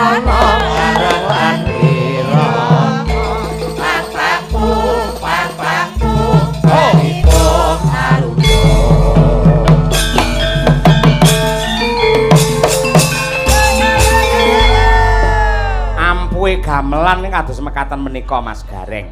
Rana arang lan wirana. Pang pang pung pang pang pung baripun arudha. Ampuhe gamelan ing kados mekaten menika Mas Gareng.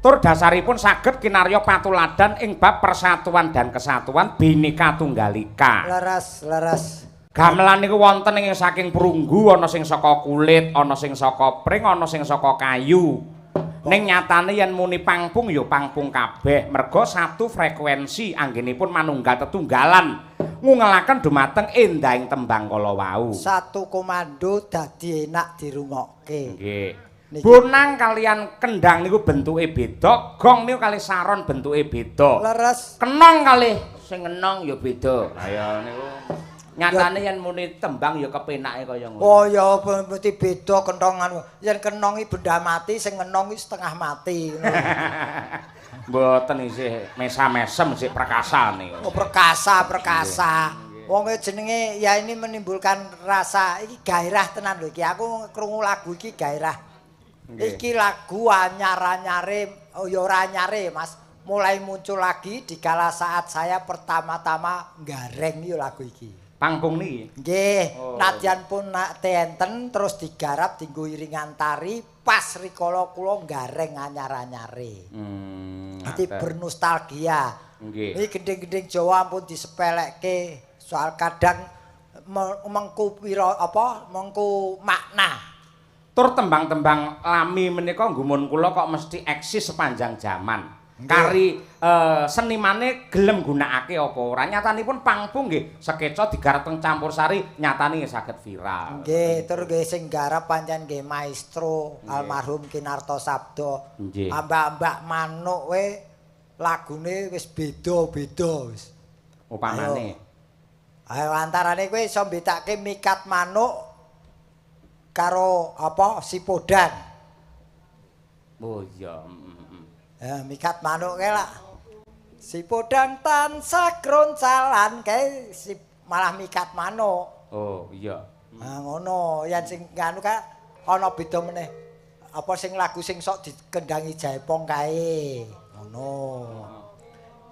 Tur dasaripun saged kinarya patuladan ing bab persatuan dan kesatuan Bhinneka Tunggal Ika. Leres, leres. Gamelan niku wonten ing saking prunggu, ana sing saka kulit, ana sing saka pring, ana sing saka kayu. Ning nyatane yen muni pangpung ya pangpung kabeh, merga satu frekuensi anggenipun manunggal tetunggalan ngungelaken dumateng endahing tembang kala wau. Satu komando dadi enak dirungokke. Nggih. Niki. Bonang kalian kendang niku bentuke beda, gong niku kali saron bentuke beda. Leres. Kenong kalih sing ngenong ya beda. Ayo niku nyatane yen muni tembang ya kepenake kaya ngono. Oh ya mesti beda kentongan. Yen kenong iki benda mati, sing ngenong iki setengah mati. Mboten isih mesa-mesem sik perkasa niku. Oh perkasa, perkasa. Wong jenenge ya ini menimbulkan rasa iki gairah tenan lho iki. Aku krungu lagu iki gairah. Nggih. Iki lagu anyar-anyare, oh ya ora anyare Mas. Mulai muncul lagi di kala saat saya pertama-tama nggareng yo lagu iki. Pangpung niki. Nggih, Oh. nadyan pun nate enten terus digarap dienggo iringan tari pas rikala kula nggareng anyar-anyare. Dadi Ngaten. bernostalgia. Nggih. Iki gending-gending Jawa ampun disepelekke soal kadang mengku pira apa mengku makna. Tur tembang-tembang lami menika gumun kula kok mesti eksis sepanjang zaman. Kari senimane gelem gunakake apa ora. Nyatanipun pangpung nggih sekeca digarap teng campursari nyatane nggih saged viral. Nggih, tur nggih sing garap pancen nggih maestro almarhum Kinarto Sabdo. Nggih. Ambak-ambak manuk we lagune wis beda-beda wis. Upamane. Ayo antarane kowe iso mbedake mikat manuk karo apa sipodan. Oh iya. Mikat manuk kae lak. Si podang tansah kroncalan kae si, malah mikat manuk. Oh iya. Ha ngono, yen sing nganu ka ana beda meneh. Apa sing lagu sing sok dikendangi Jaipong kae. Ngono.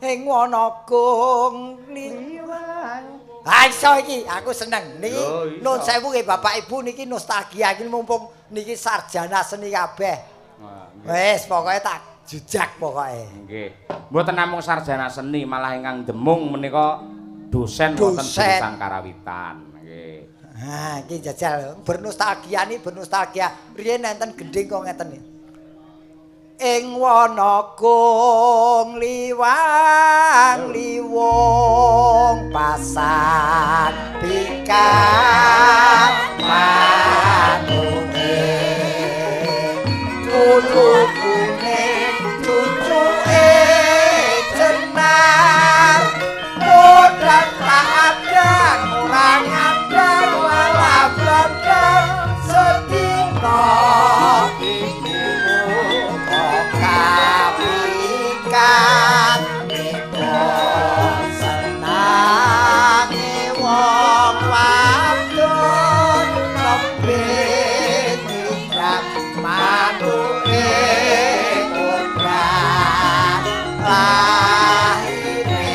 Ing wana kung liwang. Ha iso iki, aku seneng. Niki Lho, iso. nun sewu nggih Bapak Ibu niki nostalgia iki mumpung niki sarjana seni kabeh. Wah, nggih. Wis pokoke tak jujak pokoke. Nggih. Mboten namung sarjana seni, malah ingkang demung menika dosen wonten Dosen. jurusan karawitan. Nggih. Ha, iki jajal bernostalgia ni bernostalgia. Riyen enten gending kok ngeten iki. Ing wana kung liwang liwung pasang pikat manuke kudu kuning cucuke jenar podang tak adang ora ngadang malah blandang sedina kapikat senange wong wadon nembe nyidam manuke kodrat lahire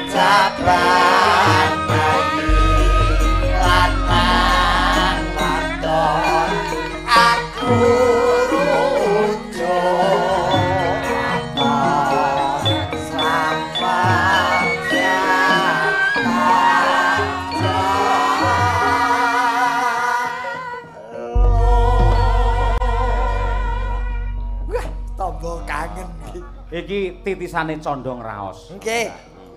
jaban bayi lanang wadon aku rujuk selamat Wah, tombo kangen iki. Iki titisane condong raos. Nggih.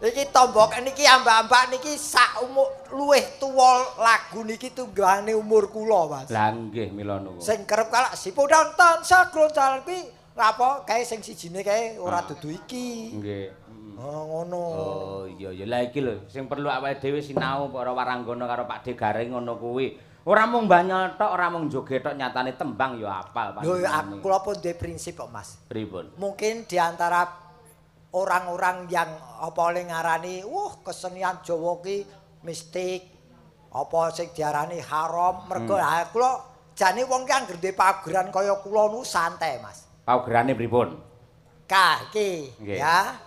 Iki tombo niki ambak-ambak niki sak umur luwih tuwa lagu niki tunggane umur kula, Mas. Lah nggih mila nuwun. Sing kerep kalak si podang tansah groncal kuwi apa kae sing sijine kae ora dudu iki. Nggih. Oh ngono. Oh iya iya, lah iki lho sing perlu awake dhewe sinau para waranggana karo Pakde Gareng ngono kuwi. Ora mung banyol tok, ora mung joget tok, nyatane tembang ya apal Lho panjenengane. aku kula pun duwe prinsip kok, Mas. Pripun? Mungkin di antara orang-orang yang apa oleh ngarani, wah kesenian Jawa ki mistik, Apa sing diarani haram mergo ha kula jane wong ki anggere duwe paugeran kaya kula nu santai, Mas. Paugerane pripun? Ka iki ya.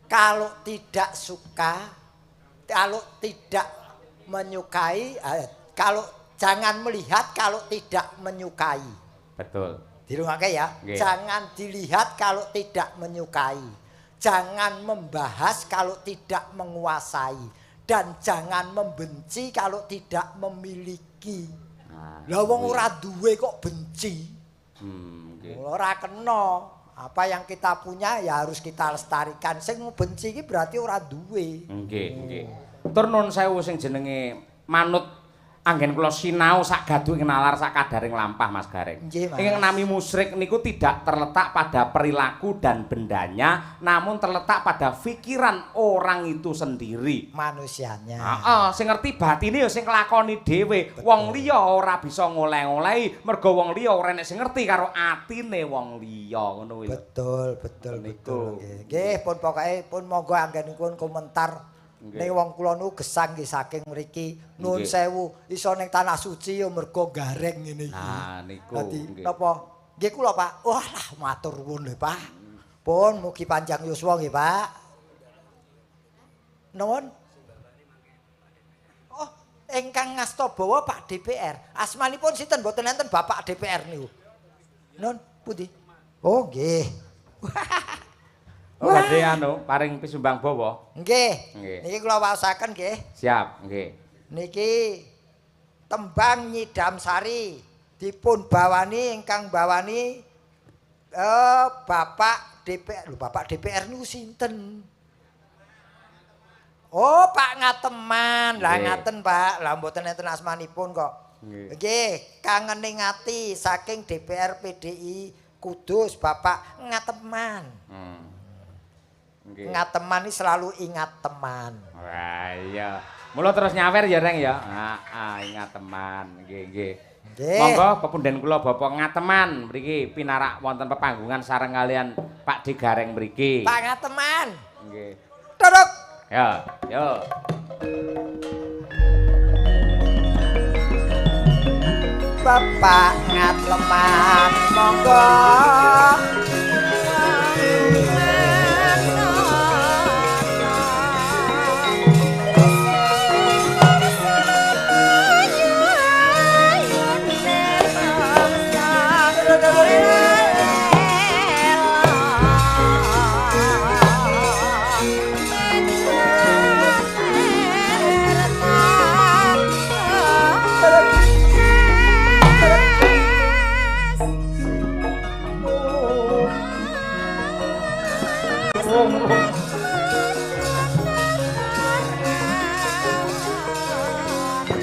Kalau tidak suka, kalau tidak menyukai, kalau jangan melihat kalau tidak menyukai. Betul. Dirungake ya. Nggih. Jangan dilihat kalau tidak menyukai. Jangan membahas kalau tidak menguasai. Dan jangan membenci kalau tidak memiliki. Nah, Lah wong ora duwe kok benci. Nggih. Ora kena. Apa yang kita punya ya harus kita lestarikan. Sing benci iki berarti ora duwe. Nggih, nggih. Tur nun sewu sing jenenge manut anggen kula sinau sak gaduh ing nalar sak kadaring lampah Mas Gareng. Nggih, Mas. Ingkang nami musyrik niku tidak terletak pada perilaku dan bendanya, namun terletak pada pikiran orang itu sendiri. Manusianya. Heeh, sing ngerti batine ya sing nglakoni dhewe. Wong liya ora bisa ngoleh-olehi, mergo wong liya ora enek sing ngerti karo atine wong liya, ngono kuwi. Betul, betul, Niku. betul. Nggih, nggih pun pokoke pun monggo anggenipun komentar. Nggih. Ning wong kula niku gesang nggih saking mriki. Nuwun Nggih. sewu, iso ning tanah suci ya mergo Gareng ngene iki. Nah, niku. Dadi Nggih. napa? Nggih kula, Pak. Wah lah matur nuwun lho, Pak. Pun mugi panjang yuswa nggih, Pak. Nuwun. Oh, ingkang ngasta bawa Pak DPR. Asmanipun sinten mboten enten Bapak DPR niku. Nun, pundi? Oh, nggih. Oh, badhe anu paring pisumbang bawa. Nggih. Nggih. Niki kula waosaken nggih. Siap, nggih. Niki tembang Nyidam Sari dipun bawani ingkang bawani Bapak DPR. Lho, Bapak DPR niku sinten? Oh, Pak Ngateman. Lah Nggih. ngaten, Pak. Lah mboten enten asmanipun kok. Nggih. Nggih, kangene ngati saking DPR PDI Kudus Bapak Ngateman. Nggih. Ngateman ini selalu ingat teman. Wah, iya. Mula terus nyawer ya, Reng ya. Heeh, ingat teman. Nggih, nggih. Nggih. Monggo pepunden kula Bapak Ngateman mriki pinarak wonten pepanggungan sareng kalian Pak D Gareng mriki. Pak Ngateman. Nggih. Duduk. Ya, yo. Bapak Ngateman monggo.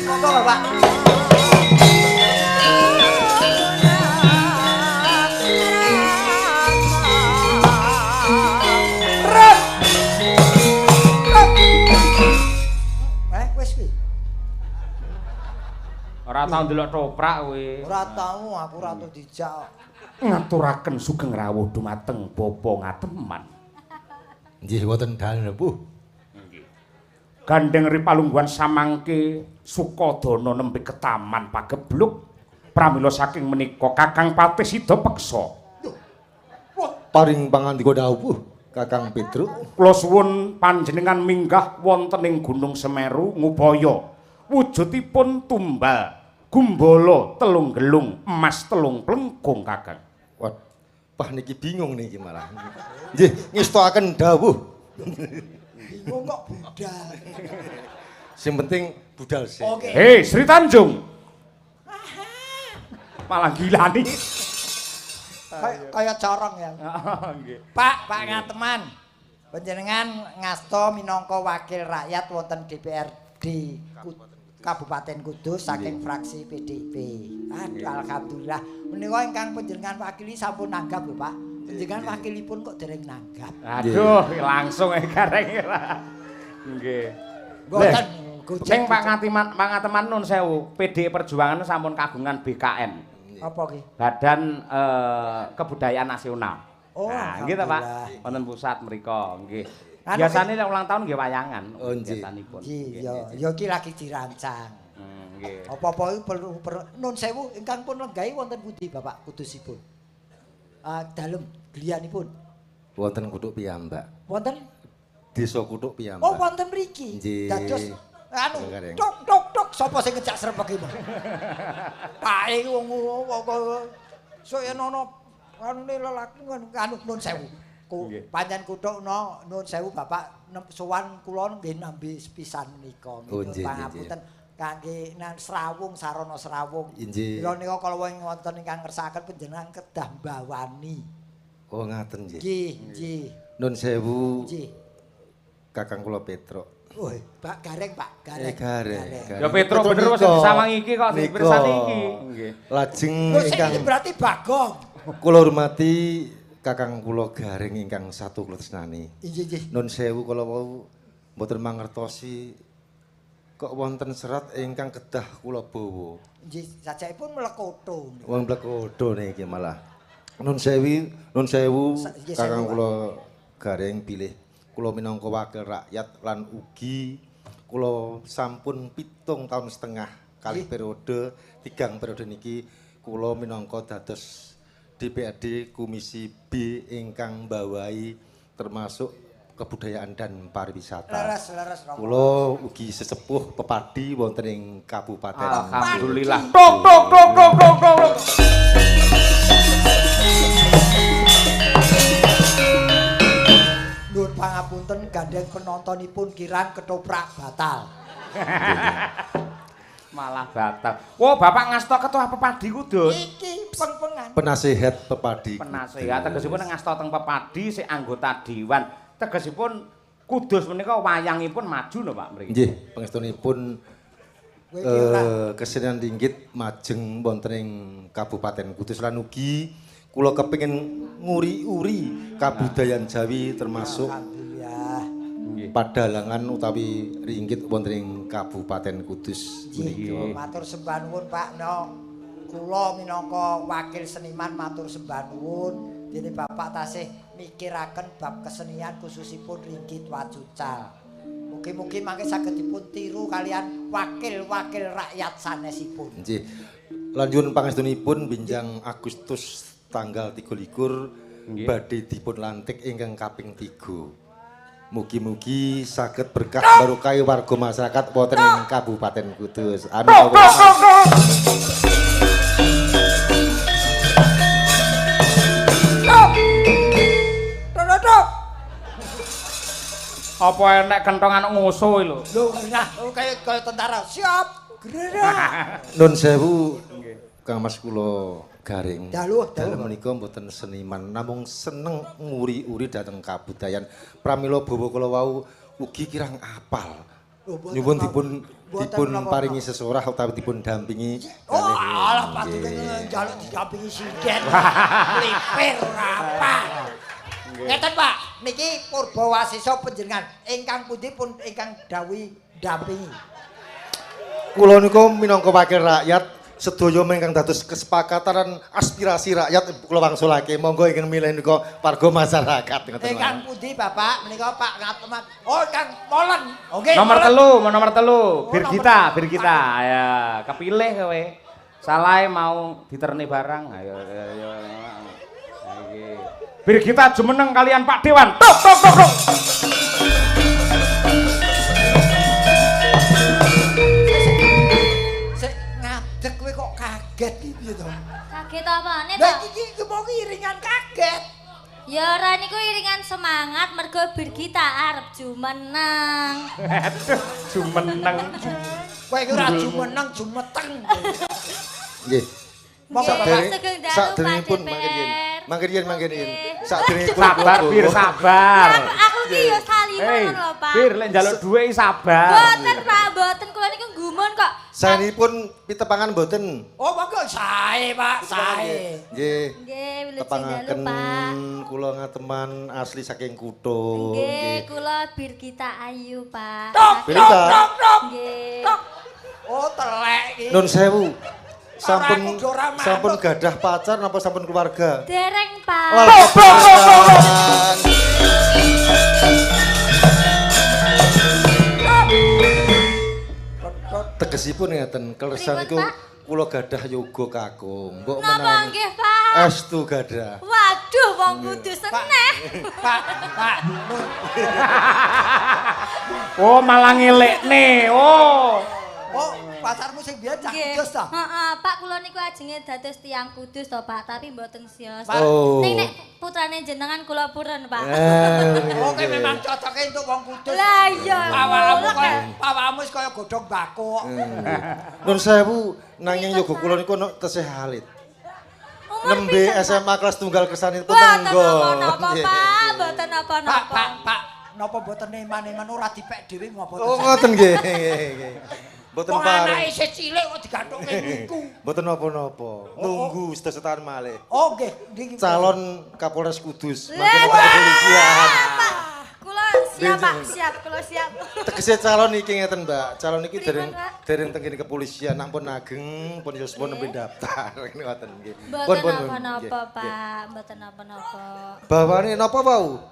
Monggo Bapak. Run. Run. Wis kuwi. Ora tau ndelok toprak kuwi. Ora tau aku ora tau dijak. Ngaturaken sugeng rawuh dumateng Bapak Ngateman. Nggih wonten dalem Bu. Nggih. Gandeng ripalungguhan samangke Sukadana nembe ketaman pagebluk pramila saking menika Kakang Patih Sida peksa. Paring pangandika dawuh Kakang Petruk. Kula suwun panjenengan minggah wonten ing Gunung Semeru ngupaya wujudipun tumbal gumbala telung gelung emas telung plengkung Kakang. Wah, pah niki bingung niki malah. Nggih, ngestokaken dawuh. Bingung kok budal. Sing penting budal sih. Oke. Hei Sri Tanjung. Malah gilani. Kaya corong ya. Nggih. Pak, Pak Ngateman. Panjenengan ngasta minangka wakil rakyat wonten DPRD Kabupaten Kudus saking fraksi PDIP. Aduh alhamdulillah. Menika ingkang panjenengan wakili sampun nanggap lho, Pak. Panjenengan wakilipun kok dereng nanggap. Aduh, langsung e Gareng. Nggih. Mboten gojek. Sing Pak Ngatiman, Pak Ngateman nun sewu, PDI Perjuangan sampun kagungan BKN. Apa ki? Badan Kebudayaan Nasional. Oh, nah, nggih ta, Pak. alhamdulillah. Wonten pusat mriku, nggih. Anu, Biasane nek ulang tahun nggih wayangan. Oh, nggih. Biasanipun. Nggih, ya, ya iki lagi dirancang. Nggih. Apa-apa iku perlu nun sewu ingkang pun lenggahi wonten pundi Bapak Kudusipun? Ah, dalem griyanipun. Wonten Kutuk piyambak. Wonten? Desa Kutuk piyambak. Oh, wonten mriki. Nggih. Dados anu Gareng. tok tok tok sapa sing ngejak srepeg iki? Pak iki wong sok yen ana anune lelaki anu nun sewu. Pancen kuthukno nun sewu Bapak sowan kula nggih nambi sepisan menika. Oh, nggih, Pangapunten kangge nan srawung sarana srawung. Nggih. Kula nika kala wonten ingkang ngersakaken panjenengan kedah mbawani. Oh, ngaten nggih. Nggih, nggih. Nun sewu. Nggih. Kakang kula Petruk. Oh, Pak Gareng, Pak, Gareng. Gareng. Ya Petruk bener wis disawang iki kok sing pirsani iki. Nggih. Lajeng ingkang berarti Bagong. Kula hormati Kakang kula Gareng ingkang satu kula tresnani. Nggih, nggih. Nun sewu kula wau mboten mangertosi kok wonten serat ingkang kedah kula bawa. Nggih, sajakipun mlekoto. Wong mlekoto niki malah. Nun sewu Kakang kula Gareng bilih kula minangka wakil rakyat lan ugi kula sampun 7,5 tahun kali periode 3 periode niki kula minangka dados DPRD Komisi B ingkang mbawahi termasuk kebudayaan dan pariwisata. Leres, leres. Kula ugi sesepuh pepadi wonten ing kabupaten. Alhamdulillah. Tok tok tok tok tok tok. Nuwun pangapunten gandeng penontonipun kirang ketoprak batal. Malah batal. Wah, Bapak ngasta ketua Pepadi Kudus. Iki peng-pengan. Penasehat Pepadi. Penasehat tegesipun ngasta teng Pepadi sik anggota dewan. Tegesipun Kudus menika wayangipun maju lho Pak mriki. Nggih, pangestunipun kesenian ringgit majeng wonten ing Kabupaten Kudus lan ugi kula kepengin nguri-uri kabudayan Jawi termasuk padalangan utawi ringgit wonten ing Kabupaten Kudus punika. Matur sembah nuwun Pak No. Kula minangka wakil seniman matur sembah nuwun dene Bapak tasih mikiraken bab kesenian khususipun ringgit wacucal. Mugi-mugi mangke saged dipun tiru kalian wakil-wakil rakyat sanesipun. Nggih. Lan nyuwun pangestunipun benjang Agustus tanggal 23 badhe dipun lantik ingkang kaping 3. Mugi-mugi saged berkah barokah warga masyarakat wonten ing Kabupaten Kudus. Amin. Apa enek kentongan ngoso lho. Lho nah, kaya kaya tentara. Siap. Gerak. Nun sewu Kang Mas kula Gareng. Dalu dalem menika mboten seniman namung seneng nguri-uri dhateng kabudayan. Pramila bawa kula wau ugi kirang apal. Nyuwun dipun paringi sesorah utawi dipun dampingi. Oh, alah patune njaluk didampingi sinden. Lipir ora apa. Ngeten Pak, niki Purbawasisa panjenengan ingkang pundi pun ingkang dawuhi dampingi. Kula nika minangka wakil rakyat sedaya ingkang dados kesepakatan aspirasi rakyat kula wangsulake monggo ingkang milih nika warga masyarakat ngoten. Ingkang pundi Bapak menika Pak Ngateman. Oh ingkang Molen. Oke. Nomor 3, nomor 3. Birgita, Birgita. Ya, kepilih kowe. Salahe mau diterne barang. Ayo ayo. Iki. Birgita jumeneng kalian Pak Dewan. Tok tok tok tok. Kaget iki piye to? Kaget apane to? Lah iki iki mau iringan kaget. Ya ora niku iringan semangat mergo Birgita arep jumeneng. Aduh, jumeneng. Kowe iki ora jumeneng, jumeteng. Nggih. Sakderengipun mangke riyen. Sakderengipun sabar Bir, sabar. Aku ki yo saliman lho, Pak. Bir lek njaluk dhuwit sabar. Mboten, Pak, mboten kula niku gumun kok. Saenipun pitepangan mboten. Oh, monggo sae, Pak, sae. Nggih. Nggih, wilujeng dalu, Pak. Kula ngateman asli saking Kutho. Nggih, kula Birgita Ayu, Pak. Birgita. Nggih. Oh, telek iki. Nun sewu. Sampun gadah pacar napa sampun keluarga? Dereng, Pak. Tegesipun ngeten, keleresan niku kula gadah yoga kakung. Mbok menawi. Napa nggih, Pak? Estu gadah. Waduh, wong Kudus seneh. Pak, Pak. Oh, malah ngelekne. Oh. Oh, pacarmu sing biyen cah Kudus ta? Heeh, Pak, kula niku ajenge dados tiyang Kudus to, Pak, tapi mboten sios. Oh. Ning nek putrane jenengan kula purun, Pak. Oh, kowe memang cocoke entuk wong Kudus. Lah iya. Awakmu wis kaya godhong bako. Nun sewu, nanging yoga kula niku ana tesih alit. Nembe SMA kelas tunggal kesanipun monggo. Mboten napa-napa, Pak, mboten napa-napa. Pak, Pak, napa mboten eman-eman ora dipek dhewe ngopo to? Oh, ngoten nggih. Mboten pareng. Anake isih cilik kok digathukke niku. Mboten napa-napa. Nunggu sedasa taun malih. Oh nggih, calon Kapolres Kudus mangke kepolisian. Pak, kula siap, Pak, siap, kula siap. Tegese calon iki ngeten, Mbak. Calon iki dereng teng kene kepolisian, ampun ageng, pun yuswa nembe daftar ngoten nggih. Mboten napa-napa, Pak, mboten napa-napa. Bawane napa wau?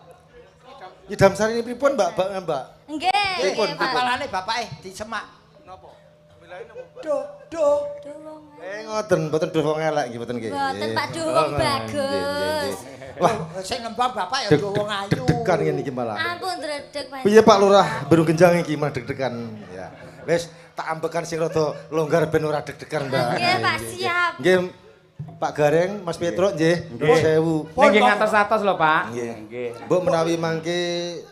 Nyidam sarine pripun, Mbak, Mbak? Nggih. Pripun apalane bapake disemak. Napa? Duh, duh. Ngoten, mboten duh wong elek nggih, mboten nggih. Mboten, Pak, duh wong bagus. Wah, sing nembang bapak ya duh wong ayu. Deg-degan ngene iki malah. Ampun dredeg, Pak. Piye Pak Lurah, baru genjang iki malah deg-degan ya. Wis tak ambekan sing rada longgar ben ora deg-degan, Mbak. Nggih, Pak, siap. Nggih. Pak Gareng, Mas Petruk nggih, nuwun sewu. Nggih ngatos-atos lho, Pak. Nggih. Mbok menawi mangke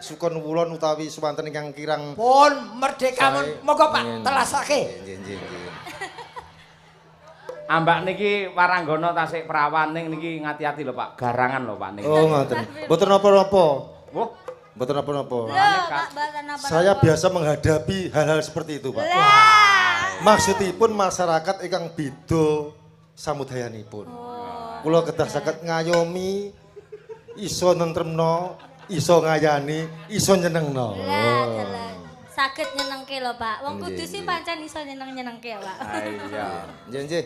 sukon wulon utawi swanten ingkang kirang pun merdeka monggo Pak, telasake. Nggih, nggih, nggih. Ambak niki waranggana tasik prawan ning niki ngati-ati lho Pak, garangan lho Pak niki. Oh, ngoten. Mboten napa-napa. Wah, mboten napa-napa. Napa-napa. Saya biasa menghadapi hal-hal seperti itu, Pak. Maksudipun masyarakat ingkang beda samudayanipun. Kula kedah saged ngayomi, iso nentremno, iso ngayani, iso nyenengno. Lah, saged nyenengke lho, Pak. Wong Kudus sih pancen iso nyeneng-nyenengke, Pak. Ha iya. Nggih, nggih.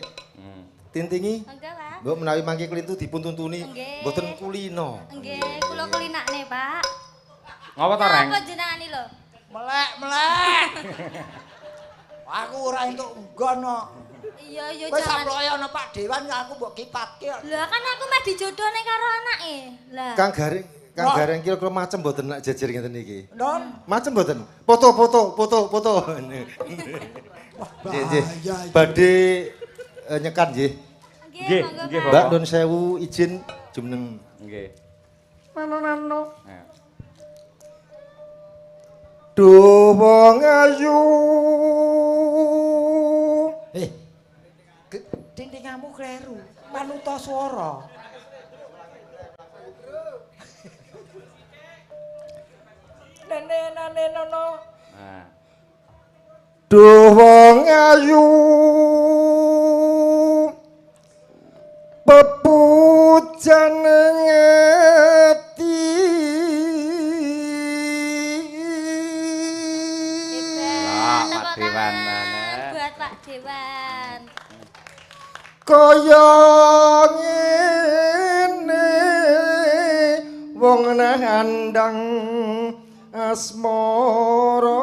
Tintingi. Monggo, Pak. Mbok menawi mangke klintu dipun tuntuni mboten kulino. Nggih, kula kulinakne, Pak. Ngopo to, Reng? Napa jenengane lho? Melek, melek. Aku ora entuk nggon kok. Iya, iya jangan. Wis samploke ana Pak Dewan aku mbok kipatke. Lah kan aku meh dijodohne karo anake. Lah. Kang Gareng, Kang Gareng kira-kira macem mboten nak jejer ngeten iki. Non. Macem mboten. Foto, foto, foto, foto. Nggih, nggih. Badhe nyekan nggih. Nggih, nggih, Mbak nun sewu izin jumeneng. Nggih. Nano-nano. Duh wong ayu. Tintingamu kleru, manuta swara. Nene nane nono. Duh wong ayu pepujane ati. Pak Dewan buat Pak Dewan. Kaya ngene wong nandang asmara.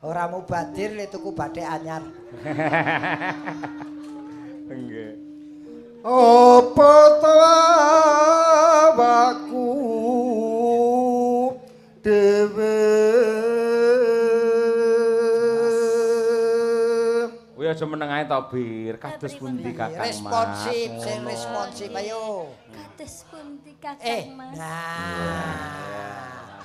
Ora mubadir le tuku bathik anyar. Nggih. Apa tawaku dhewe. Kuwi aja meneng ae to, Bir. Kados pundi Kakang Mas? Responsif, sing responsif ayo. Kados pundi Kakang Mas? Nah.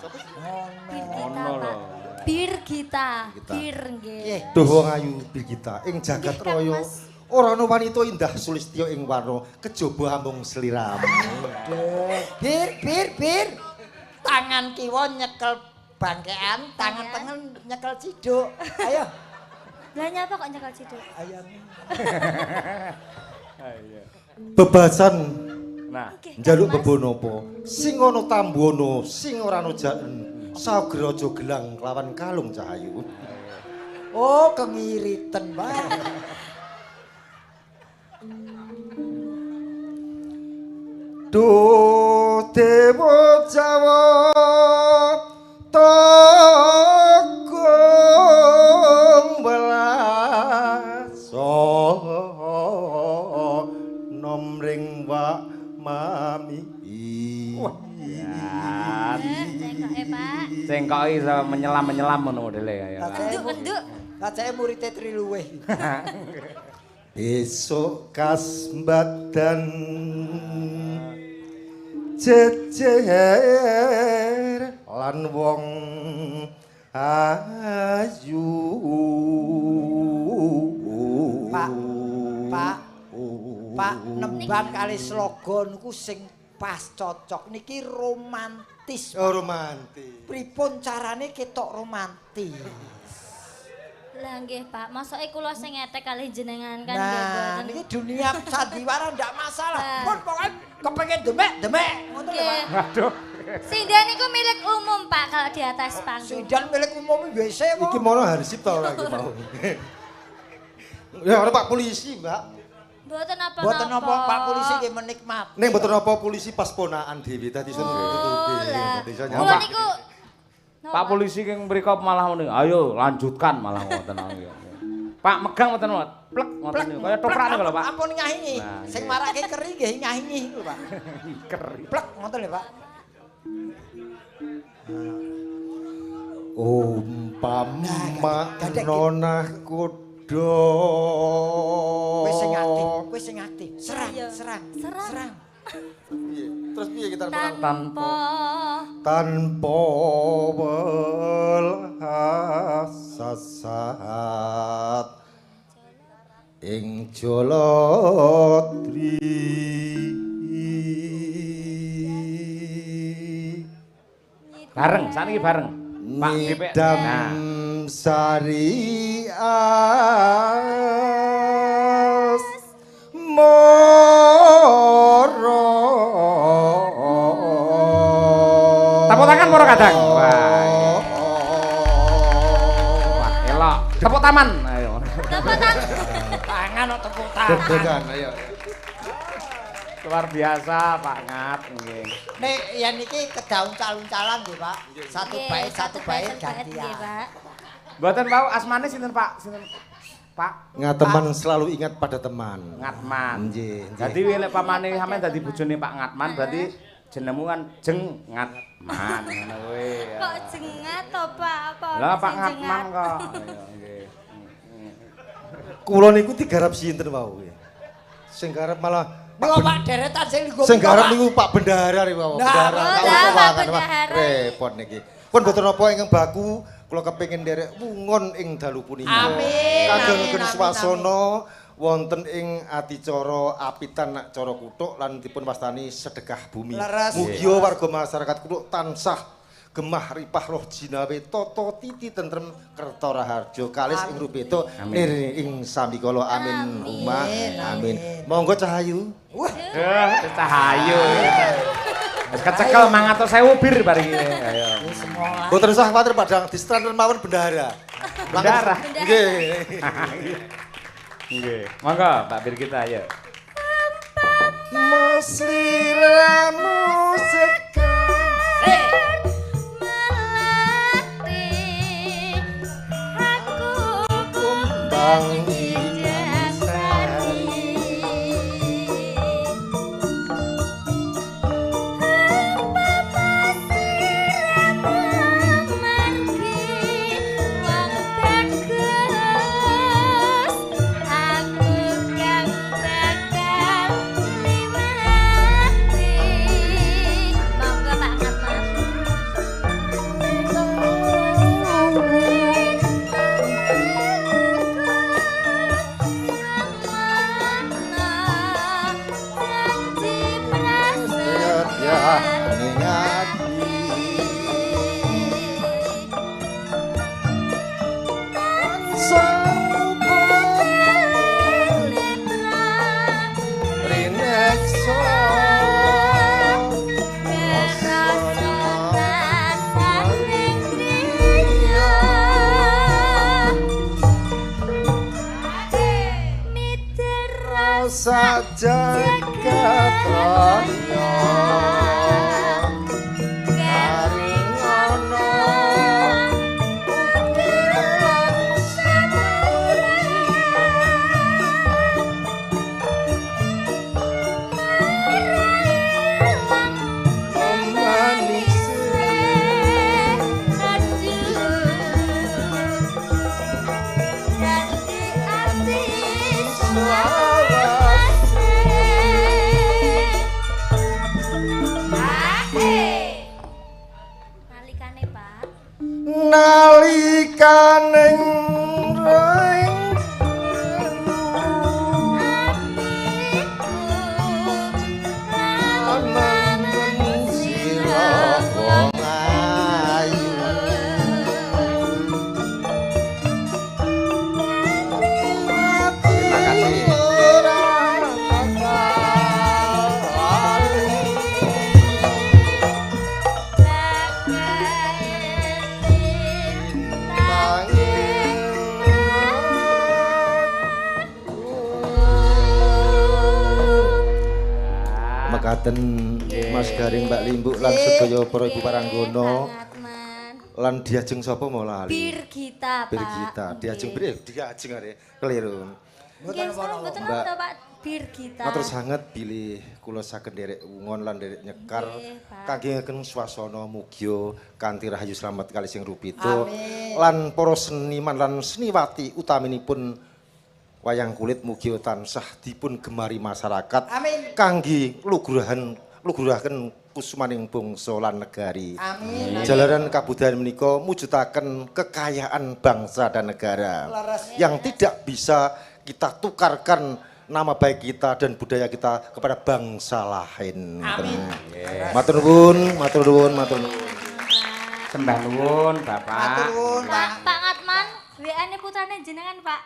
Ngono lho. Birgita, Bir nggih. Duh wong ayu Birgita ing jagat raya ora ana wanita indah sulistya ing warna kejaba amung sliramu. Bir, bir, bir. Tangan kiwa nyekel bangkean, tangan tengen nyekel ciduk. Ayo. Lah nyapa kok nyekel ciduk? Ayo. Bebasan. Nah, njaluk bebonopo? Sing ana tambono, sing ora ana jaen. Sagraja gelang lawan kalung cahayu. Oh, kengiriten banget. Duh Dewa Jawa Togung Welaso nomring wak mami. Wah, cengkoke Pak. Cengkoke iso menyelam-menyelam ngono modele kaya. Kenduk-kenduk. Kacake murite Triluwih. Besok kasmbadan jejer lan wong ayu. Pak, Pak, Pak nembang kali sloga niku sing pas cocok niki romantis. Oh, romantis. Pripun carane ketok romantis? Lah nggih Pak, mosoke kula sing ngetek kalih jenengan kan nggih Nah, mboten. niki dunia sandiwara ndak masalah. Pun pokoke kepengin demek, demek ngoten lho Pak. Waduh. Sinden niku milik umum Pak kalau di atas panggung. Sinden milik umum WC Iki mono harsip ta ora iki mau. Ya ora Pak polisi, Mbak. Mboten napa-napa. Mboten napa Pak polisi nggih menikmati. Ning mboten napa polisi pas ponakan dhewe dadi iso nutupi. Dadi iso Kula nyapa. niku Pak polisi king mriko malah muni, ayo lanjutkan malah ngoten iki. Pak megang ngoten plek ngoten niku. Kaya toprak niku lho Pak. Ampun nyahingi. Nah, Sing marake keri nggih nyahingi lho Pak. Keri. Plek ngoten lho Pak. Umpama nonah kuda. Kowe sing aktif, kowe sing aktif. Serang, serang, serang. Piye? Terus piye kita tanpa tanpa welas sasat ing Jaladri. Bareng, saniki bareng. Pak DPR. Nidam sari as moro. Tepuk tangan para kadang. Wah. Wah, elok. Tepuk taman. Ayo. Tepuk tangan. Tangan kok tepuk tangan. Deg-degan, ayo. Luar biasa Pak Ngat nggih. Nek yen niki kedauncal-uncalan nggih Pak. Satu bait satu bait gantian. Pak. Mboten wau asmane sinten Pak? Sinten Pak? Ngateman selalu ingat pada teman. Ngatman. Nggih, nggih. Dadi lek pamane sampean dadi bojone Pak Ngatman berarti jenengmu kan Jeng Ngatman ngono kuwi. Kok jengat to Pak? Apa Lah Pak sing Ngatman jengat? kok. Ayo nggih. Kula niku digarap sinten wau kuwi. Sing garap malah Mula Pak deretan sing linggo. Sing garap niku Pak Bendahara niku wau. Nah, Bendahara. oh, Kau lah, Pak keuangan, Pak. Bendahara. Repot niki. Pun mboten napa ingkang baku kula kepengin nderek wungon ing dalu punika. Amin. Kagem amin, swasana wonten ing adicara apitan nak cara kuthuk lan dipun wastani sedekah bumi. Leres. Mugia warga masyarakat kuthuk tansah gemah ripah roh jinawe tata titi tentrem kerta raharja kalis ing rupeta nir ing sambikala amin umah amin. Monggo Cahayu. Wah, Cahayu. Wis kecekel 500.000 bir bar iki. Ayo. wis mulai. Mboten usah kuwatir Padang distraner mawon bendahara. Bendahara. Nggih. Nggih. Monggo Mbak Birgita ayo. Mas liramu sekar Melati aku kumbang sari. Ya ning ati. Rineksa rasa jagat raya. Nalikaning ring sira wong ayu. Terima kasih. Mekaten Mas Gareng, Mbak Limbuk lan sedaya para ibu paranggana lan diajeng sapa mau lali? Birgita, Pak. Birgita, diajeng diajeng are keliru. Mboten napa Pak Birgita. Matur sanget bilih kula saged nderek wungon lan nderek nyekar kangge ngeken swasana mugya kanthi rahayu slamet kalih sing rupita lan para seniman lan seniwati utaminipun wayang kulit mugi tansah dipun gemari masyarakat. Amin. Kangge luguraken kusumaning bangsa lan negari. Amin. Jalaran kabudayan menika mujudaken kekayaan bangsa dan negara. Leres. Yang tidak bisa kita tukarkan nama baik kita dan budaya kita kepada bangsa lain. Amin. Matur nuwun, matur nuwun, matur nuwun. Sembah nuwun, Bapak. Matur nuwun, Pak. Pak Ngatman, WA-ne putrane jenengan, Pak.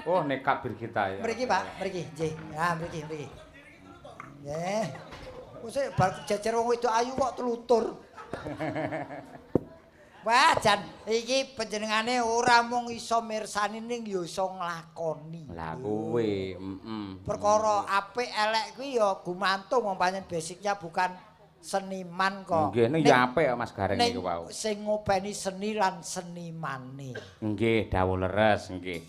Oh, nekat Birgita ya. Mriki, Pak, mriki, nggih. Nah, mriki, mriki. Nggih. Wis bar jejer wong wedok ayu kok telutur. Wah, jan iki panjenengane ora mung iso mirsani ning ya iso nglakoni. Lah kuwi, heeh. Perkara apik elek kuwi ya gumantung wong pancen basicnya bukan seniman kok. Nggih, ning ya apik Mas Gareng niku wau. Sing ngopeni seni lan senimane. Nggih, dawuh leres nggih.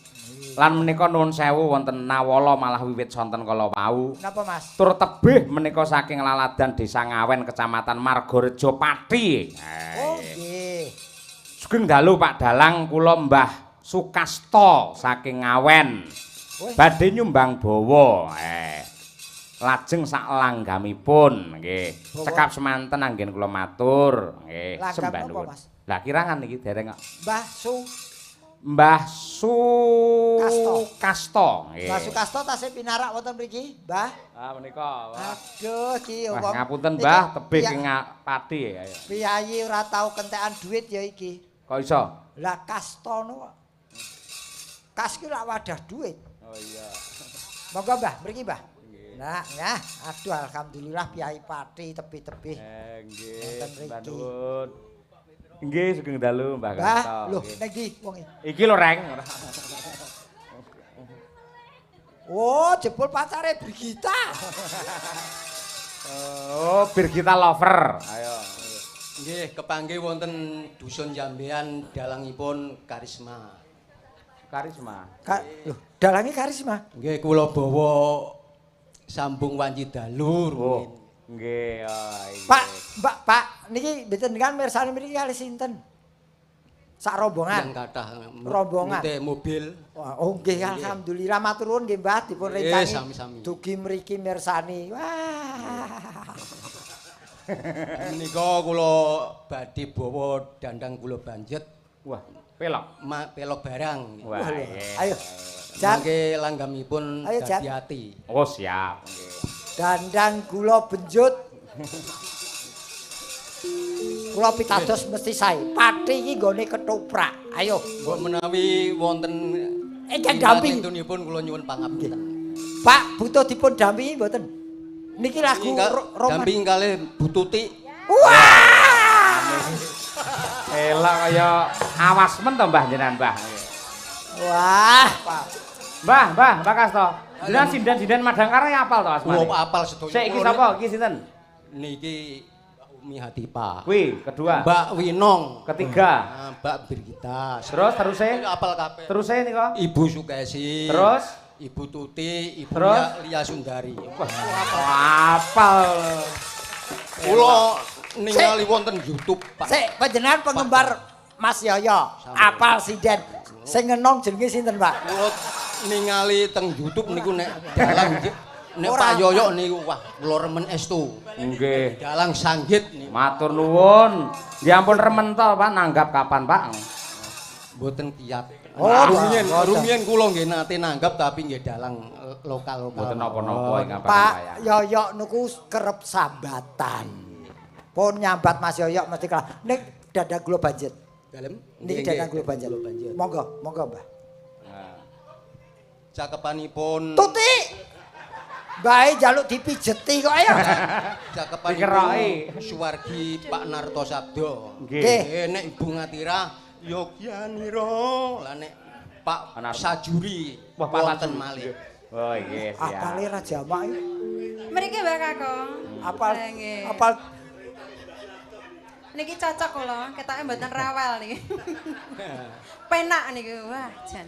Lan menika nuwun sewu wonten nawala malah wiwit sonten kala wau. Napa, Mas? Tur tebih menika saking laladan Desa Ngawen Kecamatan Margorejo Pati. Oh, nggih. Sugeng dalu Pak Dalang, kula Mbah Sukasto saking Ngawen. Badhe nyumbang bawa. Lajeng sak langgamipun nggih. Cekap semanten anggen kula matur nggih. Sembah nuwun. Lah kirangan niki dereng kok. Mbah Mbah Sukasto nggih. Mbah Sukasto tasih pinarak wonten mriki, Mbah. Ah menika. Aduh iki wong. Ngapunten Mbah, tebih ing Pati ayo. Piyayi ora tau kentekan duit ya iki. Kok iso? Lah kasto no kok. Kas ki lak wadah duit. Oh iya. Monggo Mbah, mriki Mbah. Nah, nah, aduh alhamdulillah piyai Pati tebih-tebih. Nggih, sembah nuwun. Nggih, sugeng dalu Mbah Kasto. Lho, ning ndi wonge? Iki lho, Reng. Oh, jebul pacare Birgita. Oh, Birgita lover. Ayo. Nggih, kepanggih wonten dusun Jambean dalangipun Karisma. Karisma. Lho, dalange Karisma. Nggih, kula bawa sambung wanci dalu rumin. Nggih, Pak, Mbak, Pak, niki mboten kan mirsani mriki kalih sinten? Sak rombongan. Yang kathah rombongan. Nite mobil. Oh nggih, alhamdulillah matur nuwun nggih Mbah dipun rencangi. Dugi mriki mirsani. Wah. Menika kula badhe bawa dandang kula banjet. Wah, pelok. Pelok barang. Wah, ayo. Jan mangke langgamipun dadi ati. Oh, siap. Nggih. Dandang gula benjut. Kula pitados mesti sae. Pati iki nggone ketoprak. Ayo. Mbok menawi wonten ingkang dampingi pun kula nyuwun pangapunten. Pak, butuh dipun dampingi mboten? Niki lagu Roman. Dampingi kalih Bu Tuti. Wah! Elok kaya awas men to Mbah jenengan, Mbah. Wah, Pak. Mbah, Mbah, Mbah Kasto. Jenengan sinden-sinden Madangkara ya apal to asmane? Oh, apal sedaya. Sik iki sapa? Iki sinten? Niki Mbak Umi Hatipa. Kuwi kedua. Mbak Winong. Ketiga. Mbak Birgita. Terus teruse? Apal kabeh. Teruse nika? Ibu Sukesi. Terus Ibu Tuti, Ibu Lia Sundari. Wah, apal. Kula ningali wonten YouTube, Pak. Sik, panjenengan penggemar Mas Yoyo. Apal sinden. Sing ngenong jenenge sinten, Pak? Kula ningali teng YouTube niku nek dalang Nek Pak Yoyok niku wah kula remen estu. Nggih. Dalang sanggit niku. Matur nuwun. Nggih ampun remen to, Pak, nanggap kapan, Pak? Mboten kiat. Oh, rumiyin rumiyin kula nggih nate nanggap tapi nggih dalang lokal-lokal. Mboten napa-napa ing kapan Pak Yoyok niku kerep sambatan. Pun nyambat Mas Yoyok mesti kalah. Nek dadang gula banjet. Dalem? Niki dadang gula banjet. Monggo, monggo, Mbah. Cakepanipun Tuti. Bae njaluk dipijeti kok ayo. Cakepanipun suwargi Pak Narto Sabdo. Nggih. Nek Ibu Ngatira Yogyanira, lah nek Pak Sajuri wonten malih. Oh nggih siap. Apale ra jamak iki. Mriki Mbah Kakung. Apal apal niki cocok kula, ketoke mboten rawel niki. Penak niki, wah jan.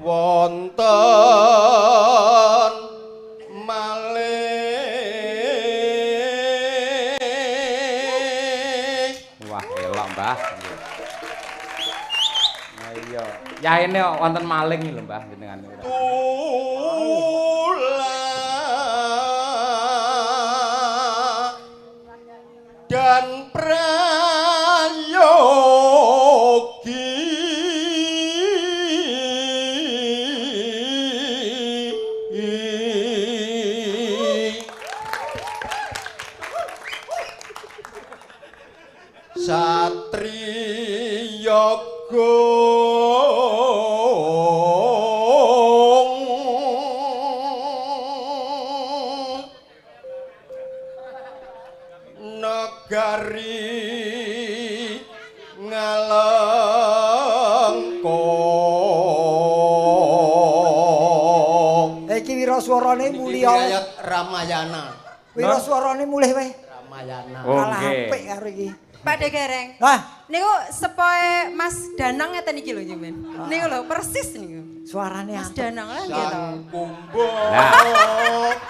Wonten malih. Wah elok Mbah. Nah iya, yaene wonten maling lho Mbah jenengan niku. Dan prayogi satriya gong negari Ngalengka. Iki wiraswarane mulya Ramayana. Wiraswarane mulih wae. Ramayana. Kalah apik karo iki. Pak De Gareng. Hah? Niku sepoe Mas Danang ngeten iki lho njenengan. Niku lho persis niku. Suarane Mas Danang lah nggih to. Sang Kumba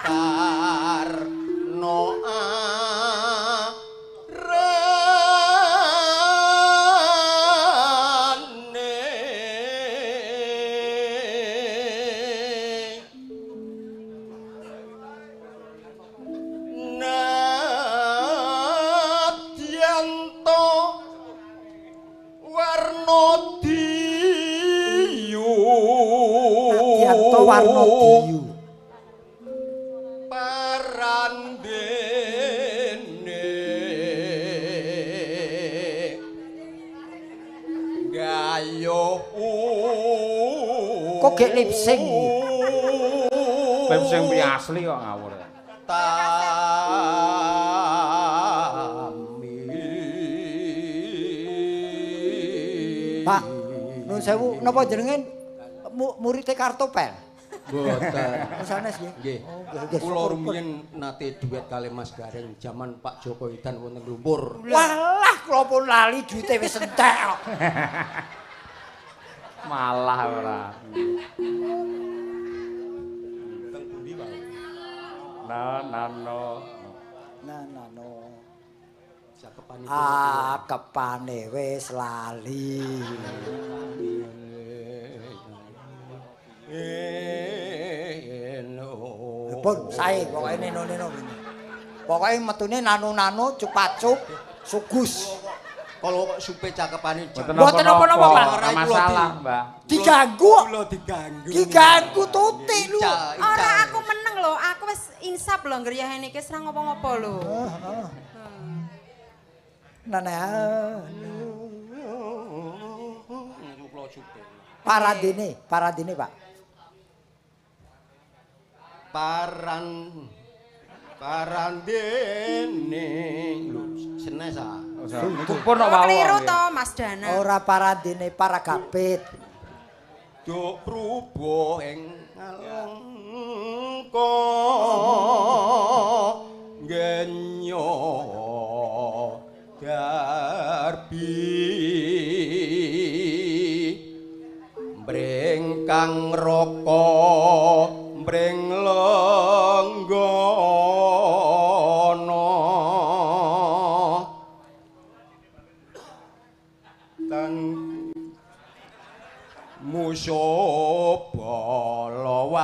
Karno arane Nadyanto Warnodiyu. Nadyanto Warnodiyu. Parandene gayo. Kok gek lip sync iki? Lip sync piye asli kok ngawur. Tami. Pak, nuwun sewu, napa jenengan murite Kartopel? Mboten. Sanes nggih. Nggih. Kula rumiyin nate duet kali Mas Gareng jaman Pak Joko Widodo wonten Lumpur. Walah, kula pun lali duite wis entek kok. Malah ora. Teng pundi, Pak? Na na no. Na na no. Cakepanipun Akepane wis lali. Pun sae pokoke neno-neno ngene. Pokoke metune nano-nano cupacup sugus. Kalau kok supe cakepane mboten napa-napa, Pak. Ora masalah, Mbah. Diganggu. Kula diganggu. Diganggu tutik lho. Ora aku meneng lho, aku wis insap lho ngriyahene iki wis ra ngopo-ngopo lho. Heeh. Nana. Paradene, paradene, Pak. Parandene lho senes ah. Niku pun kok wau. Keliru to Mas Danang. Ora parandene paragapit. Duk prubo ing Alengka genyo darbi mring kang raka mring lenggana tan musuh balawana.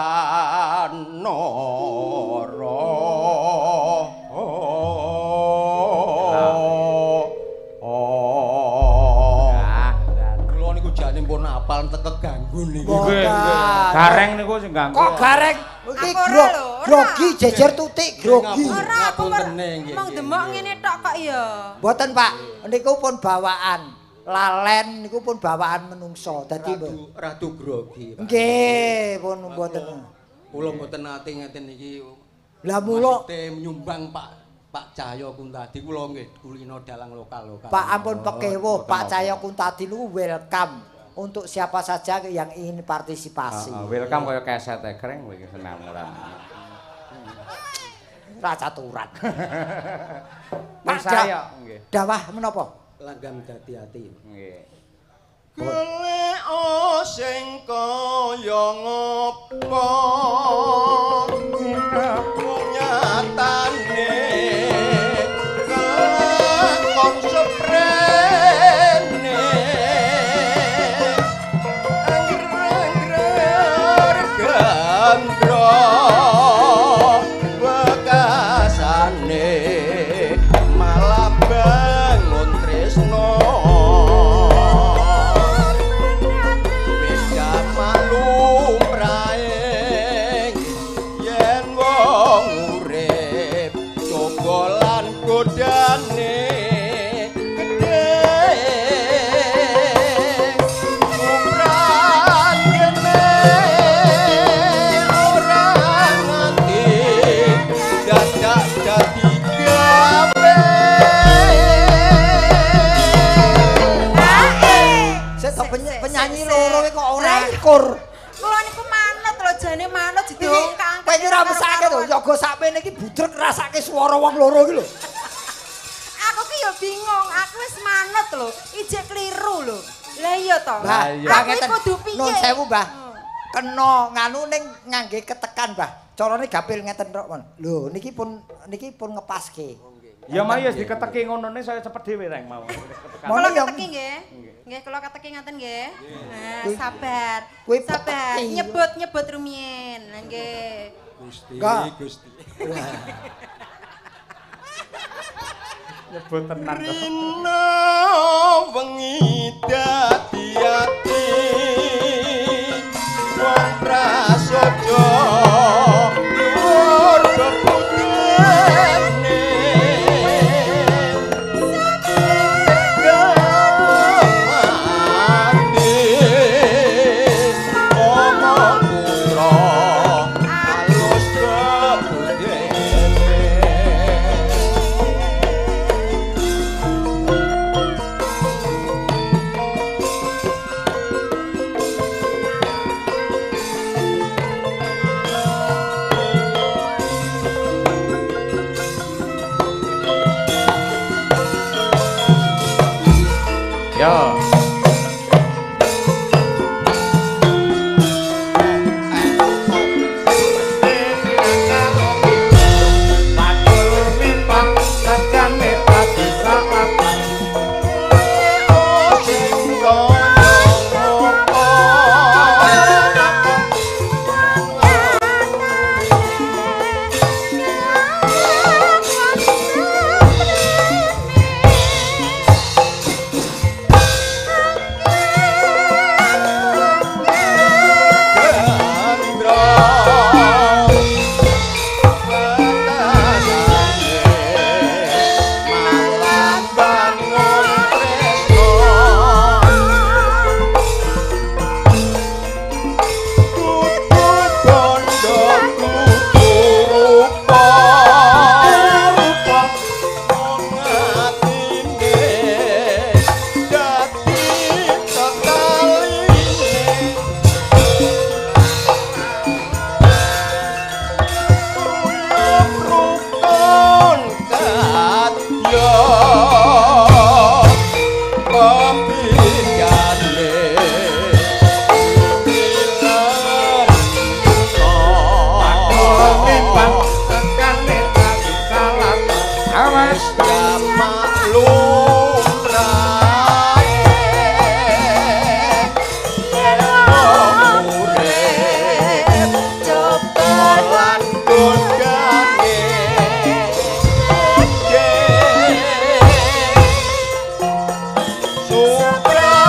pun apal keganggu niku. Nggih, nggih. Gareng niku sing ganggu. Kok gareng? Iki grogi jejer tutik grogi. Ora aku mung demok ngene tok kok ya. Mboten Pak, niku pun bawaan. Lalen niku pun bawaan menungso. Dadi radu grogi Pak. Nggih, pun mboten. Kula mboten nate ngeten iki. Lah mula nyumbang Pak Cahyo Kuntadi kula nggih kulino dalang lokal-lokal. Pak ampun pekewuh, Pak Cahyo Kuntadi niku welcome untuk siapa saja yang ingin partisipasi. Welcome kaya keset e kreng kowe iki seneng ora. Ora caturan. Pak saya nggih. Dawah menapa? Langgam dadi ati. Nggih. Golek sing kaya ngopo nyatane kelakon seprene angger-angger gandra bekasane malah bangun tresno wis maklum prae yen wong urip coba lan godane gedhe sumran kene ora ngerti dadak dadi gawe. Penyanyi loro kok ora ikur. Kula niku manut lho jane manut didongkang. Kowe iki ora mesake to, yoga sakmene iki budrek rasake swara wong loro iki lho. Aku ki ya bingung, aku wis manut lho, ijek kliru lho. Lah iya to. Mbah, aku kudu piye? Nun sewu, Mbah. Kena nganu ning ngangge ketekan, Mbah. Carane gapil ngeten tok, Mon. Lho, niki pun ngepaske. Ya mari wis diketeki ngonone saya cepet dhewe reng mau. Kula keteki nggih. Nggih kula keteki ngaten nggih. Nah, sabar. Sabar. Nyebut-nyebut rumiyin. Lah nggih. Gusti, Gusti. Nyebut tenan to. Rina wengi dadi ati wong prasaja luhur bebudene. Supran.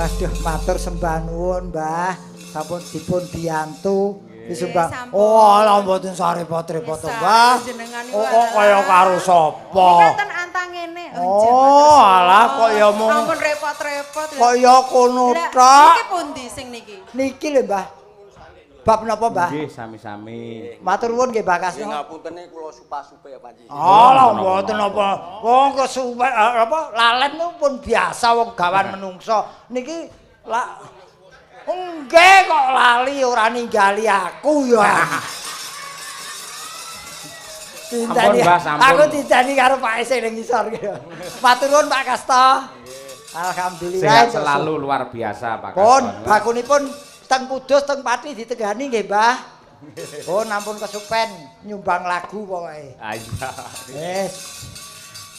Waduh, matur sembah nuwun, Mbah. Sampun dipun biyantu. Disumbang. Sampun. Oh, alah mboten sah repot-repot, Mbah. Oh, kok kaya karo sapa? Iki kan antang ngene. Oh, alah kok ya mung ampun repot-repot. Kaya kono tok. Niki pundi sing niki? Niki lho, Mbah. Bab napa, Mbah? Nggih, sami-sami. Matur nuwun nggih, Mbah Kasno. Nggih, ngapuntene kula supa-supe ya, Pak. Alah, mboten napa. Wong kesupe apa lalen pun biasa wong gawan menungso. Niki lak nggih kok lali ora ninggali aku ya. Sampun, Mbah, sampun. Aku ditani karo Pak Ese ning ngisor iki. Matur nuwun Pak Kasto. Alhamdulillah. Sehat selalu luar biasa Pak Kasto. Pun bakunipun teng Kudus teng Pati ditenggani nggih, Mbah. Oh, nampun kesupen nyumbang lagu pokoke. Ah iya. Wis.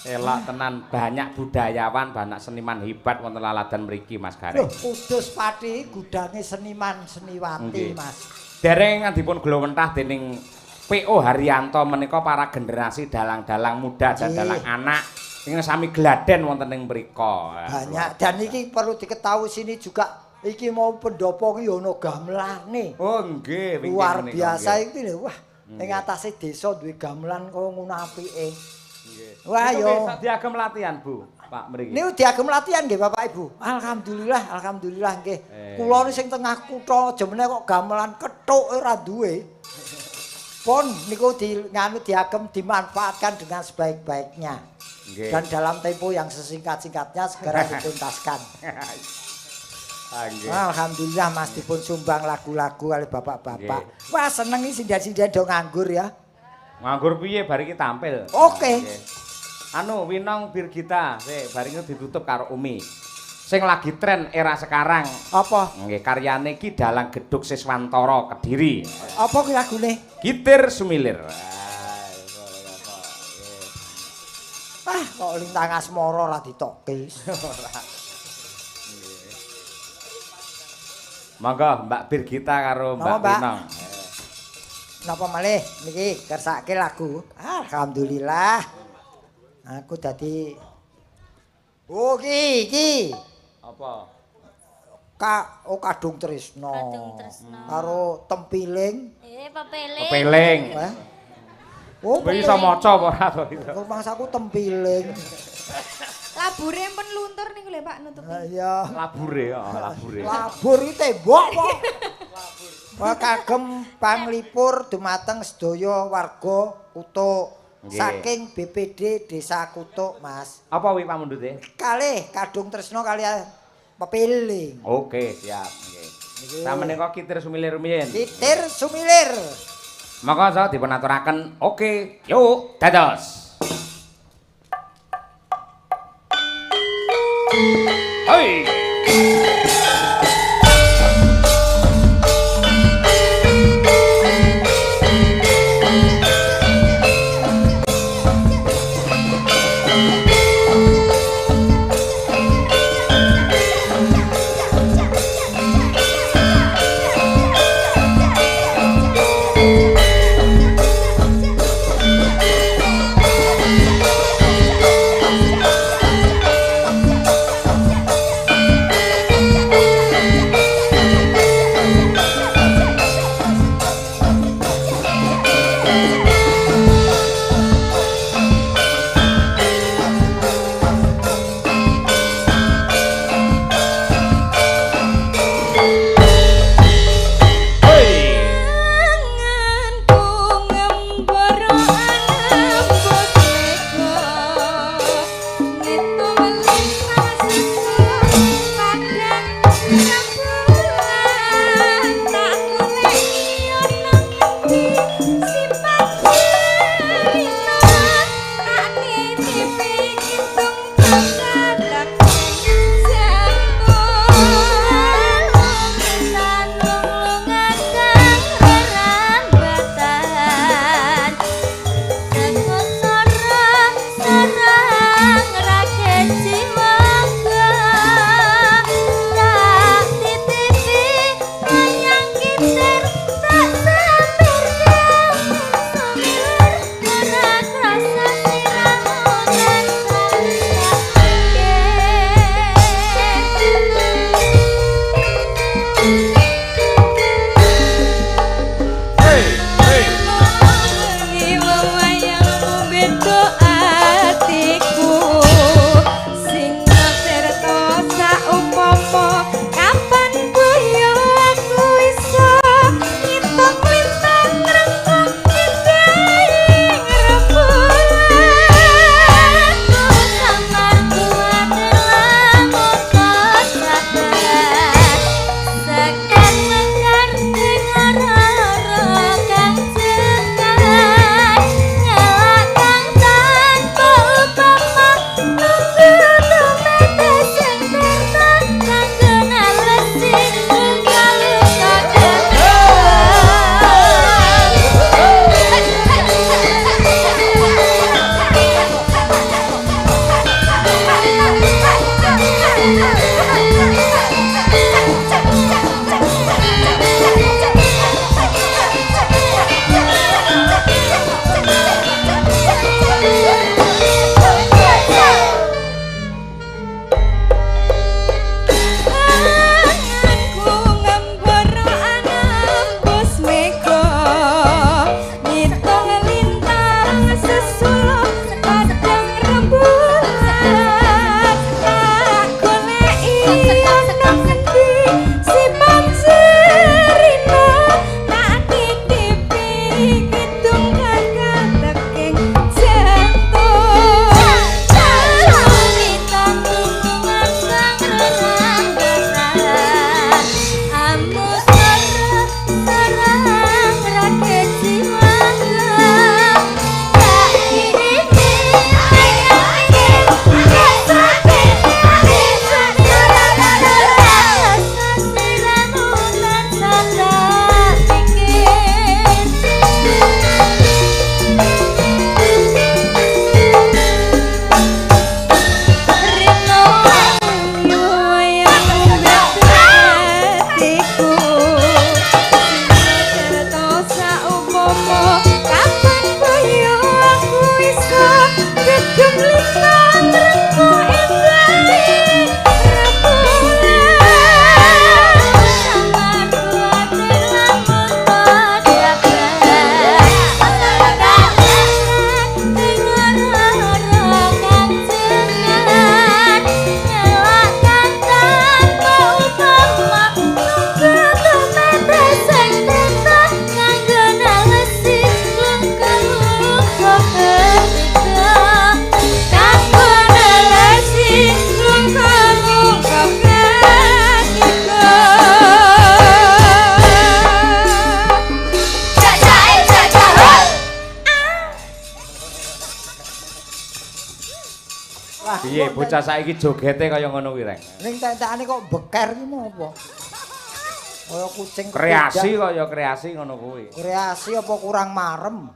Elok tenan, banyak budayawan, banyak seniman hebat wonten laladan mriki Mas Gareng. Loh, Kudus Pati gudange seniman seniwati, Mas. Dereng dipun glowentah dening PO Haryanto menika para generasi dalang-dalang muda dan dalang anak ingkang sami gladen wonten ing mriku. Banyak dan iki perlu diketahui sini juga iki mau pendopo ki ana gamelane. Oh nggih, luar biasa iki lho. Wah, ing atase desa duwe gamelan kaya ngono apike. Nggih. Wah yo. Diagem latihan, Bu, Pak mriki. Niku diagem latihan nggih Bapak Ibu. Alhamdulillah, alhamdulillah nggih. Kula ni sing tengah kutha jemene kok gamelan kethuk ora duwe. Pun niku di nganu diagem dimanfaatkan dengan sebaik-baiknya. Dan dalam tempo yang sesingkat-singkatnya segera dituntaskan. Alhamdulillah Mas dipun sumbang lagu-lagu oleh bapak-bapak. Wah seneng iki sinden-sinden do nganggur ya. Nganggur piye bar iki tampil. Oke. Anu Winong Birgita, sik bar iki ditutup karo Umi. Sing lagi tren era sekarang. Apa? Nggih, karyane iki Dalang Gedhog Siswantara Kediri. Apa ki lagune? Gitir Sumilir. Ah, kok Lintang Asmara ora ditokke. Monggo Mbak Birgita karo Mbak Winong. Napa malih niki kersake lagu. Alhamdulillah. Aku dadi oh iki iki. Apa? Kadung Tresno. Kadung Tresno. Karo Tempiling. Pepeling. Pepeling. Oh, kowe iso maca apa ora to? Kok mangsaku tempiling. Labure pun luntur niku lho Pak nutupi. Iya. Labure, heeh, labure. Labur iki tembok kok. Wah kagem panglipur dumateng sedaya warga Kutuk. Saking BPD Desa Kutuk, Mas. Apa wi pamundhute? Kalih Kadung Tresno kaliyan Pepiling. Oke, siap nggih. Sameneika Kitir Sumilir rumiyin. Kitir Sumilir. Monggo sa dipun aturaken. Oke, yuk dados. Hei. Yeah. Bocah saiki jogete kaya ngono kuwi, Reng. Ning entek-entekane kok beker ki mau apa? Kaya kucing kreasi kaya kreasi ngono kuwi. Kreasi apa kurang marem?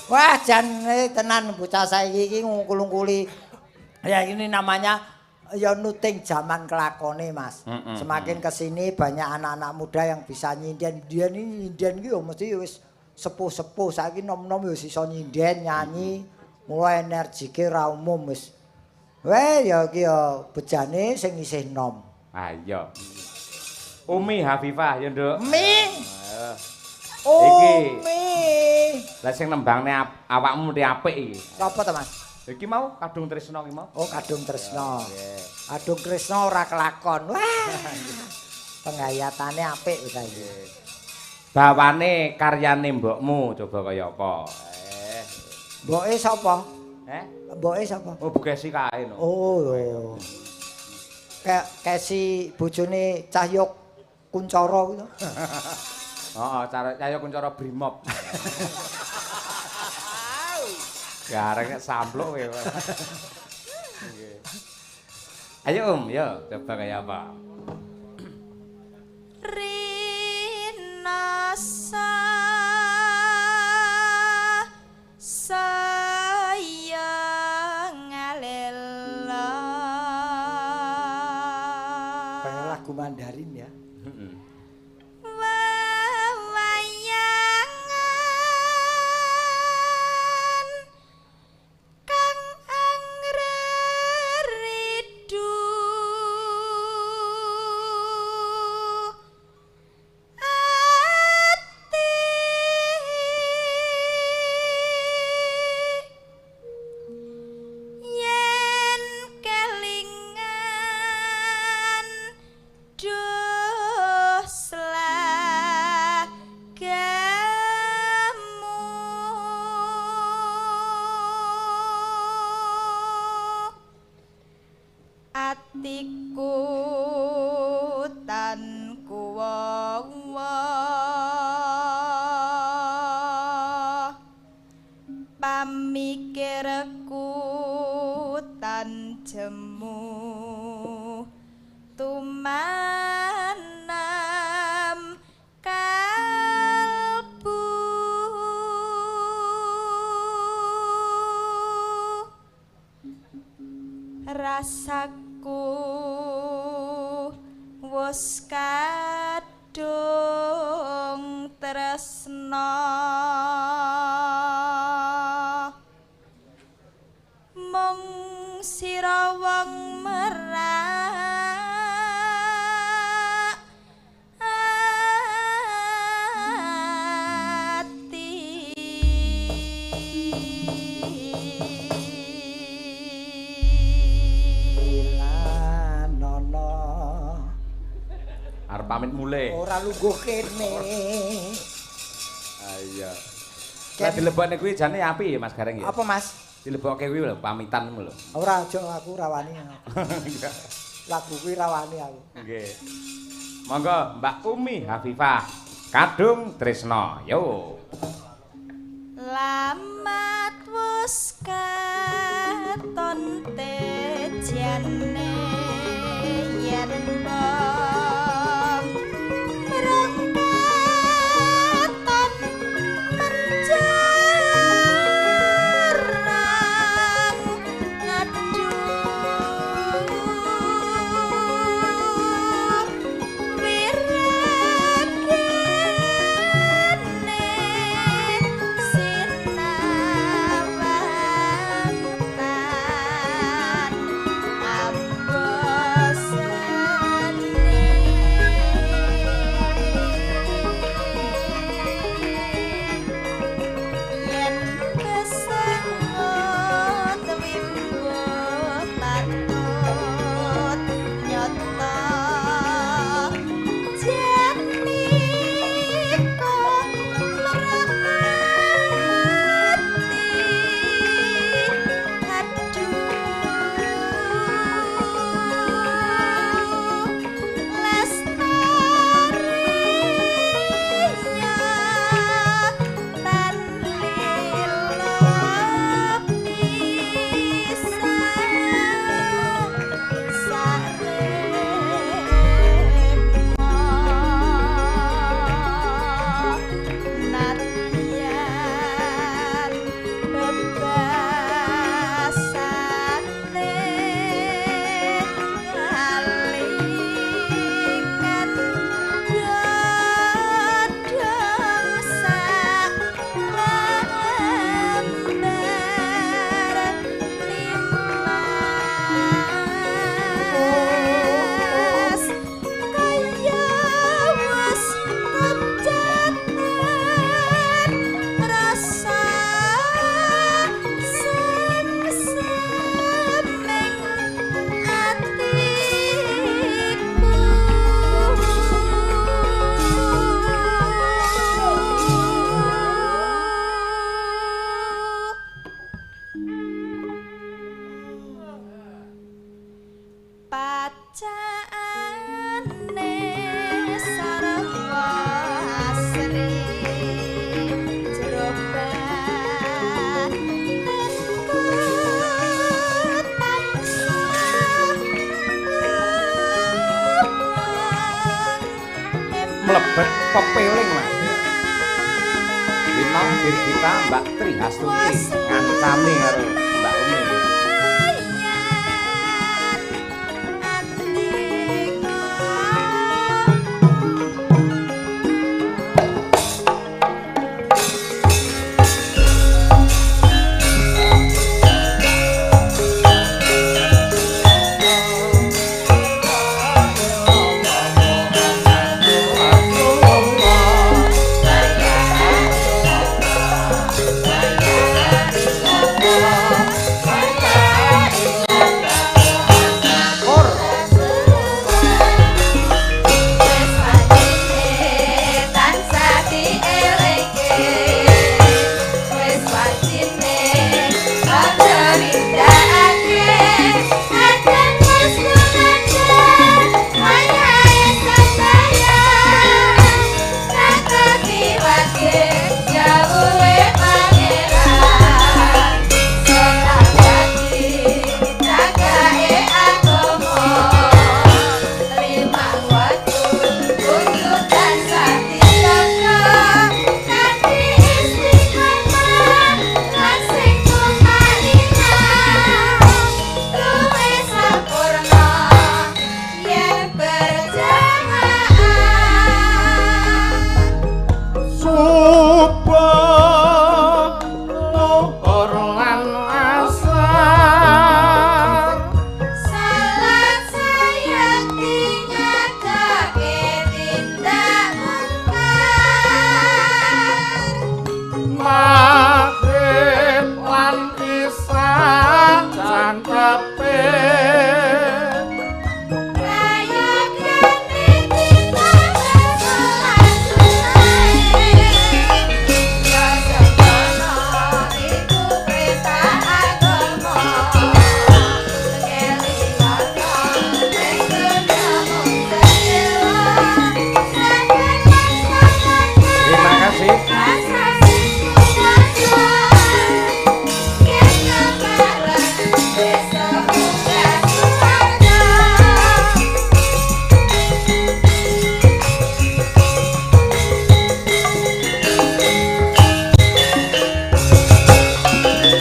Wah, jane tenan bocah saiki iki ngungkul-ungkuli. Ya ini namanya ya nuting zaman kelakone, Mas. Semakin kesini banyak anak-anak muda yang bisa nyinden. Dia ini nyinden ki ya mesti wis sepuh-sepuh. Saiki nom-nom ya iso nyinden, nyanyi. Mulai energike ra umum wis. Weh ya iki ya bejane sing isih nom. Ah iya. Umi Hafifah ya, Nduk. Mi. Iki. Umi. Lah sing nembangne awakmu mesti apik iki. Apa to, Mas? Iki mau Kadung Tresno iki mau. Oh, Kadung Tresno. Kadung Tresno ora kelakon. Wah. Penghayatane apik wis iki. Bawane karyane mbokmu coba kaya apa? Mboke sapa? Eh? Mboke sapa? Oh, Bu Kesi kae no. Oh. Kesi bojone Cahyo Kuncoro kuwi to. Heeh, Cahyo Kuncoro Brimob. Gareng sampluk kowe. Nggih. Ayo Om, yo coba kaya apa? Rinasa saya ngalela. Kayak lagu Mandarin ya. Heeh. Wewayangan kang angreridu ati yen kelingan duh slagamu atiku tan kuwawa pamikirku tan jemu tumanam kalbu rasaku wis kadung tresna mung sira wong merak ati. Lanono. Arep pamit mulih. Ora lungguh kene. Ah iya. Lah dilebokne kuwi jane apik ya Mas Gareng ya. Apa, Mas? Dilebokke kuwi lho pamitanmu lho. Ora aja aku rawani. Lagu kuwi rawani aku. Nggih. Monggo Mbak Umi Hafifah Kadung Tresno. Yo. Lamat wis katon tejane yen bom merangkaton menjarang aduh wirakene sinawang tan amung Bacaane sarwa asri jero batinku tansah Mlebet pepeling Mas. Winong Birgita Mbak Tri Hastuti ngancani karo Mbak Umi.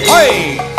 Hoi.